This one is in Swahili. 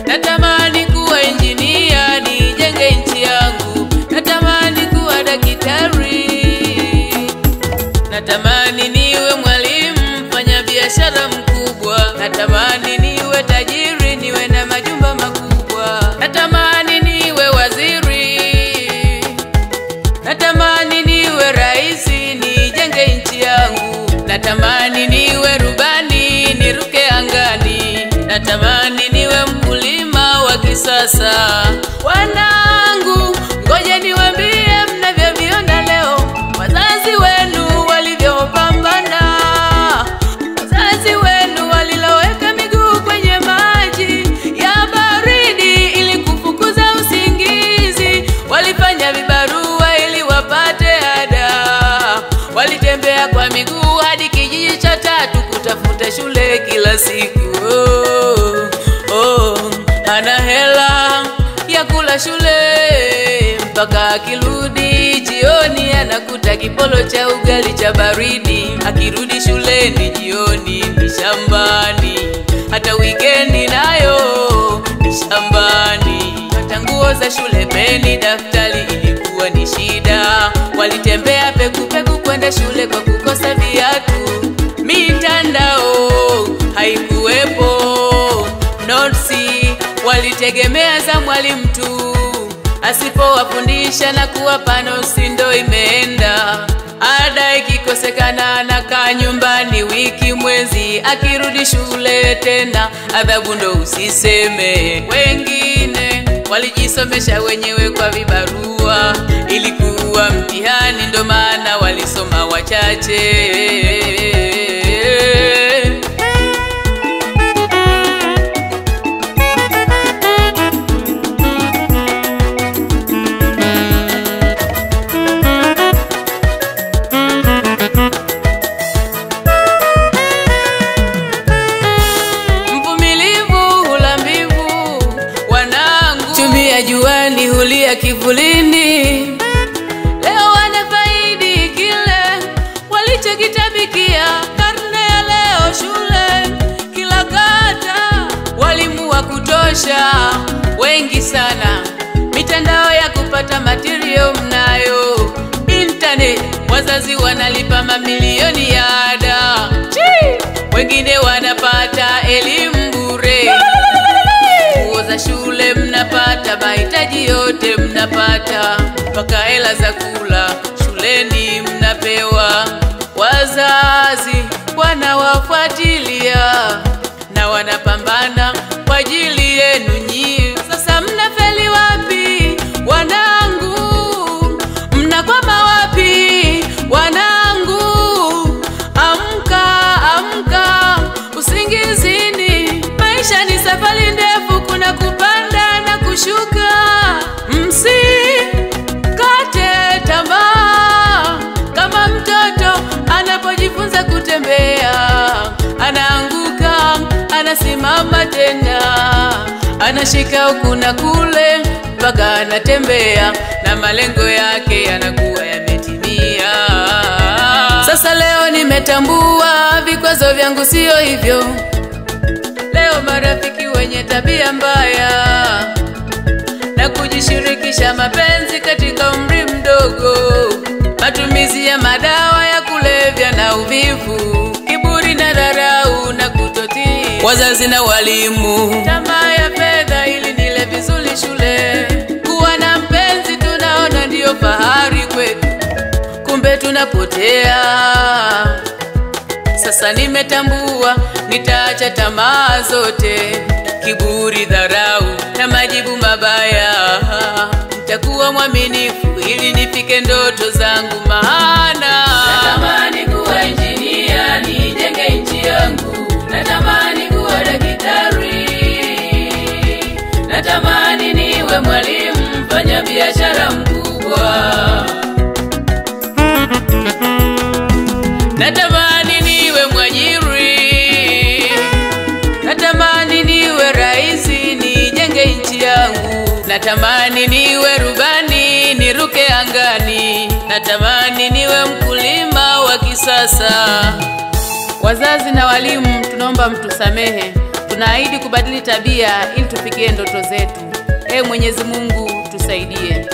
Natamani kuwa injinia nijenge nchi yangu, natamani kuwa daktari, natamani niwe mwalimu, mfanya biashara mkubwa, natamani niwe tajiri, niwe na majumba makubwa, natamani niwe waziri, natamani niwe raisi, nijenge nchi yangu, natamani niwe rubani, niruke angani, natamani niwe mkulima wa kisasa. Wanangu, ngoja niwaambie mnavyoviona leo, wazazi wenu walivyopambana, wazazi wenu waliloweka miguu kwenye maji ya baridi ili kufukuza usingizi, walifanya vibarua ili wapate ada, walitembea kwa miguu hadi kijiji cha tatu kutafuta shule kila siku. Oh, oh, hana hela ya kula shule, mpaka akirudi jioni anakuta kipolo cha ugali cha baridi. Akirudi shuleni jioni ni shambani, hata wikendi nayo ni shambani. Hata nguo za shule, peni, daftari ilikuwa ni shida. Walitembea pekupeku kwenda shule kwa kukosa viatu. Mitandao haikuwepo, notisi walitegemea za mwalimu tu, asipowafundisha na kuwapa notisi ndo imeenda. Ada ikikosekana anakaa nyumbani wiki, mwezi, akirudi shule tena adhabu ndo usiseme. Wengine walijisomesha wenyewe kwa vibarua, ilikuwa mtihani ndo maana walisoma wachache. Mvumilivu hula mbivu, wanangu, chumia juani hulia kivulini. Leo wanafaidi kile walichokitabikia. Karne ya leo shule kila kata, walimu wa kutosha wengi sana, mitandao ya kupata material mnayo, internet, wazazi wanalipa mamilioni ya ada, wengine wanapata elimu bure, nguo za shule mnapata, mahitaji yote mnapata, mpaka hela za kula shuleni mnapewa. Wazazi wanawafuatilia na wanapambana kwa ajili yenu nyinyi. Sasa mnafeli wapi wanangu? Mnakwama wapi wanangu? Amka, amka usingizini. Maisha ni safari ndefu, kuna kupanda na kushuka. Msikate tamaa. Kama mtoto anapojifunza kutembea, anaanguka, anasimama tena, anashika huku na kule mpaka anatembea, na malengo yake yanakuwa yametimia. Sasa leo nimetambua vikwazo vyangu sio hivyo. Leo marafiki wenye tabia mbaya na kujishirikisha mapenzi katika umri mdogo, matumizi ya madawa ya kulevya na uvivu, kiburi na dharau na kutotii wazazi na walimu, tamaa ya fedha ili nile vizuri shule, kuwa na mpenzi tunaona ndiyo fahari kwetu, kumbe tunapotea. Sasa nimetambua nitaacha tamaa zote, kiburi, dharau na majibu mabaya. Nitakuwa mwaminifu ili nifike ndoto zangu, maana natamani kuwa injinia nijenge nchi yangu, natamani kuwa daktari, natamani niwe mwalimu, mfanya biashara mkubwa, natamani niwe mwajiri, natamani niwe rais. Natamani niwe rubani, niruke angani. Natamani niwe mkulima wa kisasa. Wazazi na walimu, tunaomba mtusamehe. Tunaahidi kubadili tabia ili tufikie ndoto zetu. Ee Mwenyezi Mungu, tusaidie.